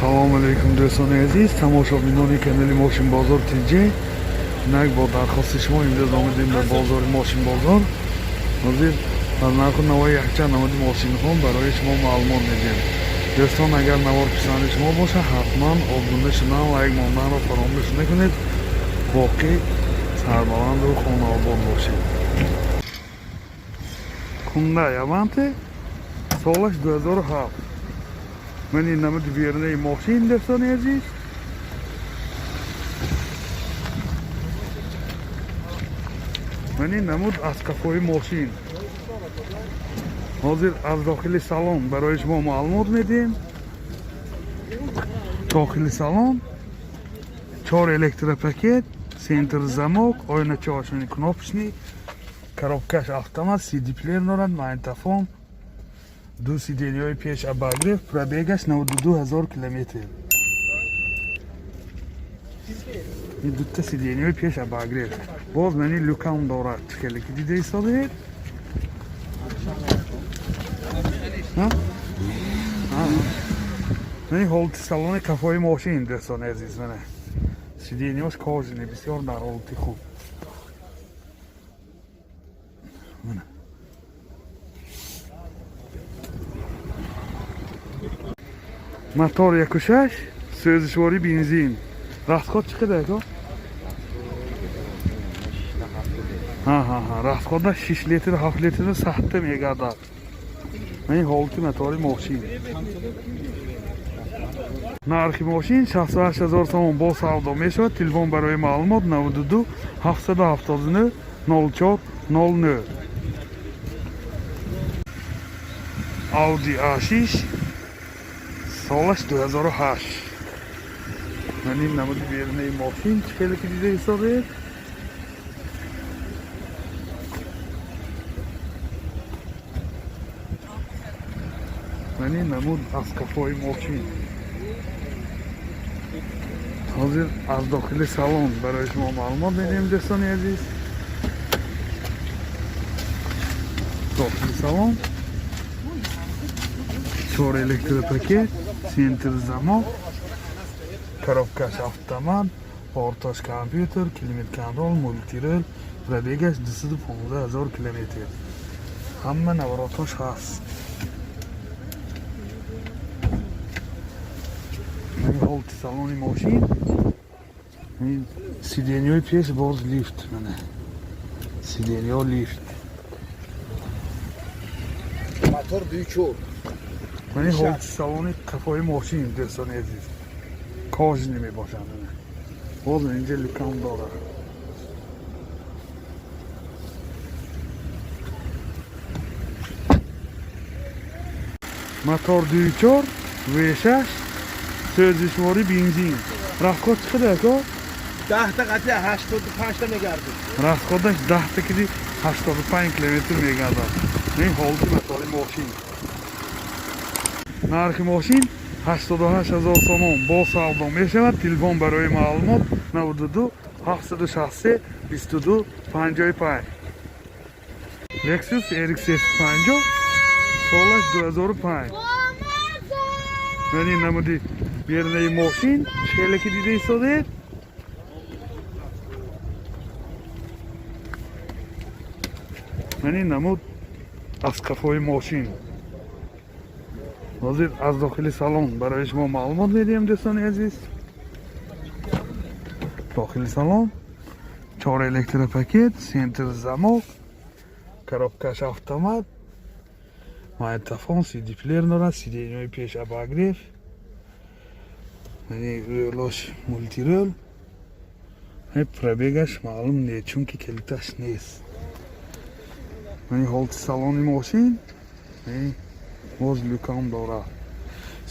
Салом алейкум, дӯстони азиз, тамошобинони канали Мошинбозор ТЖ. Инак бо дархости шумо имрӯз омадем ба бозори Мошинбозор. Ҳозир аз нарху навои якчанд намуди мошинҳо барои шумо маълумот медиҳем. Дӯстон, агар навор писанди шумо бошад, ҳатман обуна шудан, лайк монданро фаромӯш накунед. Боқӣ сарбаланду хонаобод бошед. Хундай Аванте, солаш 2007. Ман ин намуди берунаи мошин, дӯстони азиз. Ман ин намуд аз қафои мошин. Ҳозир аз дохили салон барои шумо маълумот медиҳем. Дохили салон чор электропакет, центр замок, оиначаҳошони кнопочный, коробкаш автомат, CD плеер дорад, магнитофон, ду сиденьяҳои пеш обогрев, пробегаш 92 ҳазор километр. Ин дута сиденьяҳои пеш обогрев. Боз мани люкам дорад, хеле ки дида истодаед. Мани ҳолати салони қафои мошин, дӯстони азиз, мана. Сиденьяш кожаный, бисёр дар ҳолати хуб. Мана. Мотор 1.6, сӯзишворӣ бензин. Расход чӣ қадар, ако? Ҳа, расходаш 6 литр, 7 литр сахта мегардад. Ин ҳолати мотори мошин. Нархи мошин 68 ҳазор сомон, бо савдо мешавад. Телефон барои маълумот 92 779 04 09. Audi A6, солаш 2008. Ман ин намуди берунаи мошин, чӣ хеле ки дида истодаед. Ман ин намуд аз қафои мошин. Ҳозир аз дохили салон барои шумо маълумот медиҳем, дӯстони азиз. Дохили салон чор электропакет, центр замок, коробкаш автомат, порташ компютер, климат контроль, мультируль, пробегаш 215 ҳазор километр. Ҳама наворотҳош ҳаст. Мани ҳолати салони мошин, ин сиденьяҳои пеш боз лифт, мана. Сиденьяҳо лифт. Мотор 2.4. Мани ҳолати салони қафои мошин, дӯстони азиз. Кожаный мебошанд. Мана. Боз инҷа люкам дорад. Мотор 2.4, V6, сӯзишворӣ бензин. Расход чӣ қадар, ако? 10 та қатъи 85 та мегардид. Расходаш 10 та киди 85 километр мегардад. Ин ҳолати мотори мошин. Нархи мошин 88 ҳазор сомон, бо савдо мешавад. Телефон барои маълумот 92 763 22 55. Lexus RX 50, солаш 2005. Ман ин намуди берунаи мошин, хеле ки дида истодаед. Ман ин намуд аз қафои мошин. Ҳозир аз дохили салон барои шумо маълумот медиҳем, дӯстони азиз. Дохили салон чор электропакет, центр замок, коробкаш автомат, магнитофон, CD плеер дорад, сиденьяҳои пеш обогрев, яъне рулош мультируль. Пробегаш маълум не, чунки калиташ нест. Мани ҳолати салони мошин, боз люкам дорад.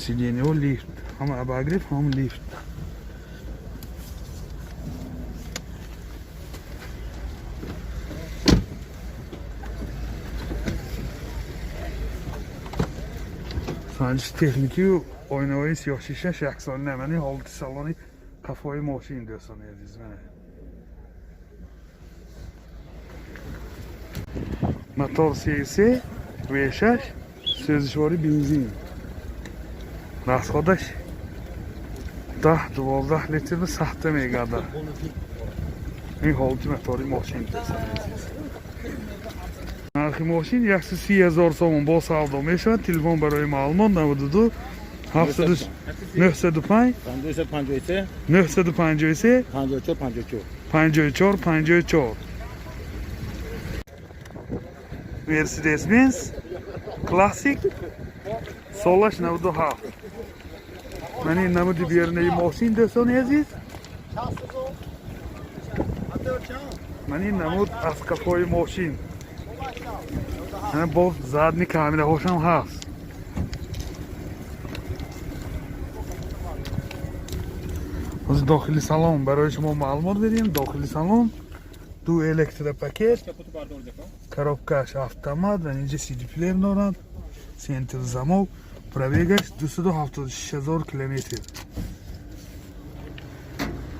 Сиденьяҳо лифт, ҳам обогрев, ҳам лифт. Санҷиши техникию оинаҳои сиёҳшишаш яксона. Мани ҳолати салони қафои мошин, дӯстони азиз, мана. Мотор 33, V6, сӯзишворӣ бензин. Расходаш 10-12 литр сахта мегардад. Ин ҳолати мотори мошин. Нархи мошин 130 000 сомон бо савдо мешавад. Телефон барои маълумот 92 905 953 953 54 54 54 54. Mercedes-Benz Classic солаш 97. Ман ин намуди берунаи мошин, дӯстони азиз. Ман ин намуд аз қафои мошин. Боз задни камераҳошам ҳаст. Ҳозир дохили салон барои шумо маълумот медиҳем. Дохили салон ду электропакет, коробкаш автомат ва инҷа CD плеер дорад, центр замок, пробегаш 276 000 километр.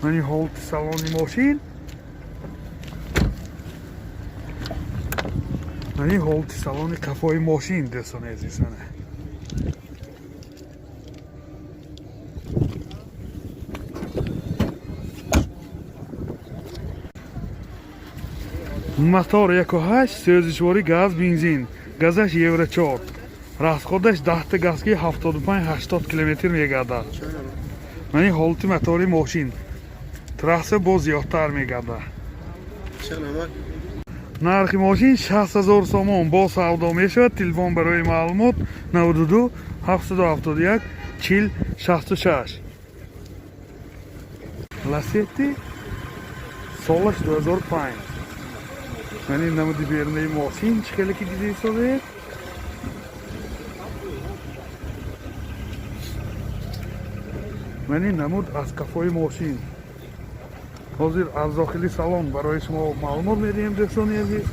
Ман ин ҳолати салони мошин. Ман ин ҳолати салони қафои мошин, дӯстони азиз. Мана мотор 1.8, сӯзишворӣ газ, бензин, газаш евро 4, расходаш 10 газки 75-80 километр мегардад. Ман ин ҳолати мотори мошин. Трасса боз зиёдтар мегардад. Нархи мошин 60 000 сомон бо савдо мешавад. Телефон барои маълумот 92 771 40 66. Ласетти солаш 2005. Ман ин намуди берунаи мошин чӣ хеле ки дида ҳисобед. Ман ин намуд аз қафои мошин. Ҳозир аз дохили салон барои шумо маълумот медиҳем, дӯстони азиз.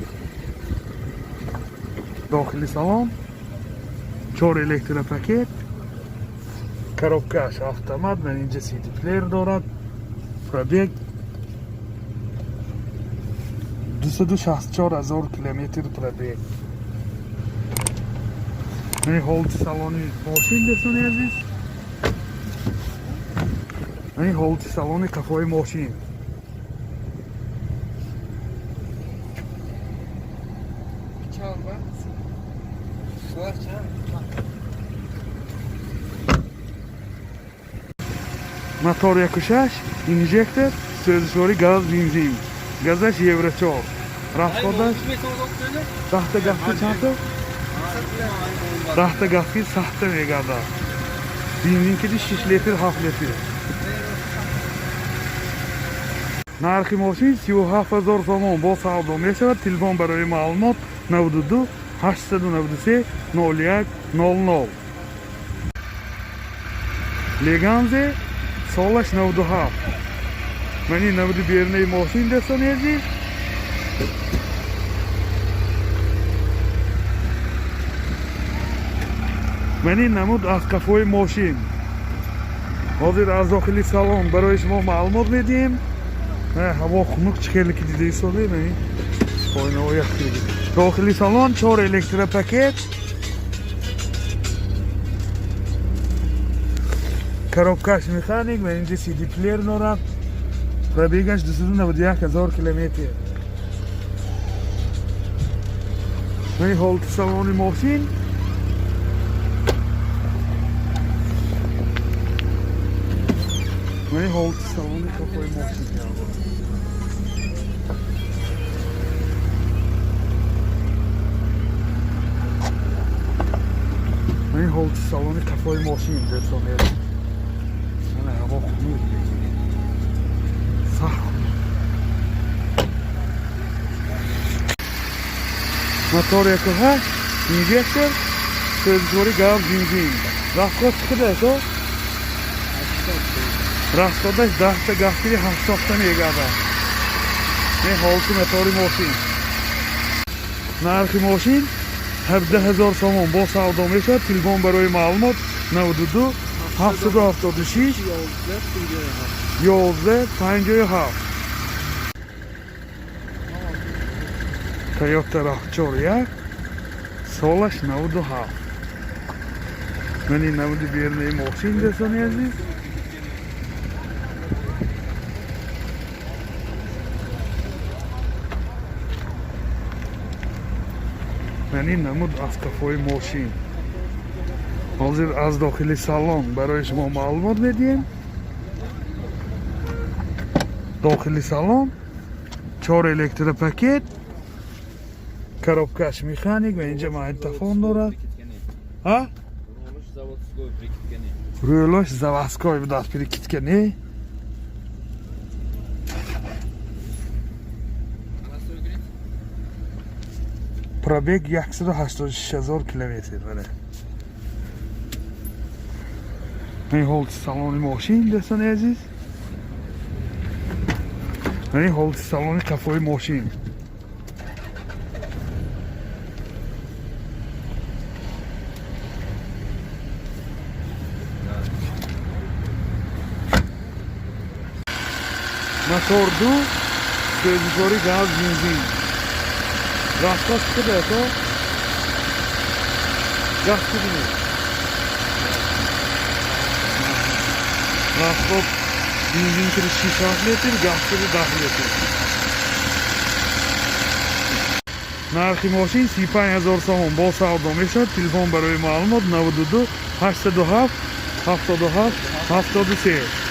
Дохили салон 4 электропакет, коробкаш автомат, ман инҷа CD плеер дорад, пробег 264 000 километр пробег. Ин ҳолати салони мошин, дӯстони азиз. Ин ҳолати салони қафои мошин. Мотор 1.6, инжектор, сӯзишворӣ газ, бензин, газаш евро 4, расходаш 10 газки чанд? 10 газки сахта мегардад. Бензин киди 6 литр 7 литр. Нархи мошин 37 000 сомон бо савдо мешавад. Телефон барои маълумот 92 893 01 00. Леганзе солаш 97. Ман ин намуди берунаи мошин, дӯстони азиз. Ман ин намуд аз қафои мошин. Ҳозир аз дохили салон барои шумо маълумот медиҳем. Ҳаво хунук чӣ хеле ки дида ҳисобед. Пойнаҳо ях. Дохили салон 4 электропакет, коробкаш механик ва инҷа CD плеер дорад, пробегаш 291 000 километр. Ин ҳолати салони мошин. Ин ҳолати салони қафои мошин. Ин ҳолати салони қафои мошин, дӯстони азиз. Ана ҳаво хунук, сахт хунук. Мотор 1.8, инжектор, сӯзишворӣ газ, бензин. Расход чӣ қадар аст? Расходаш 10 газкири 80 мегардад. Ин ҳолати мотори мошин. Нархи мошин 17 000 сомон бо савдо мешавад. Телефон барои маълумот 92 776 11 57. Toyota RAV4 1, солаш 97. Ман ин намуди берунаи мошин, дӯстони азиз. Яъне намуд аз қафои мошин. Ҳозир аз дохили салон барои шумо маълумот медиҳем. Дохили салон чор электропакет, коробкаш механик ва инҷа магнитофон дорад. А? Рулош заводской будааст, прикидка не. Пробег 186 ҳазор километр. Бале, ин ҳолати салони мошин, дӯстони азиз, ин ҳолати салони қафои мошин. Мотор ду, сӯзишворӣ газ, бензин. Расход чӣ то? Газ кудине? Расход бензин кири 6 литр, газ кири 10 литр. Нархи мошин 35 ҳазор сомон, бо савдо мешавад. Телефон барои маълумот 92 807 77 73.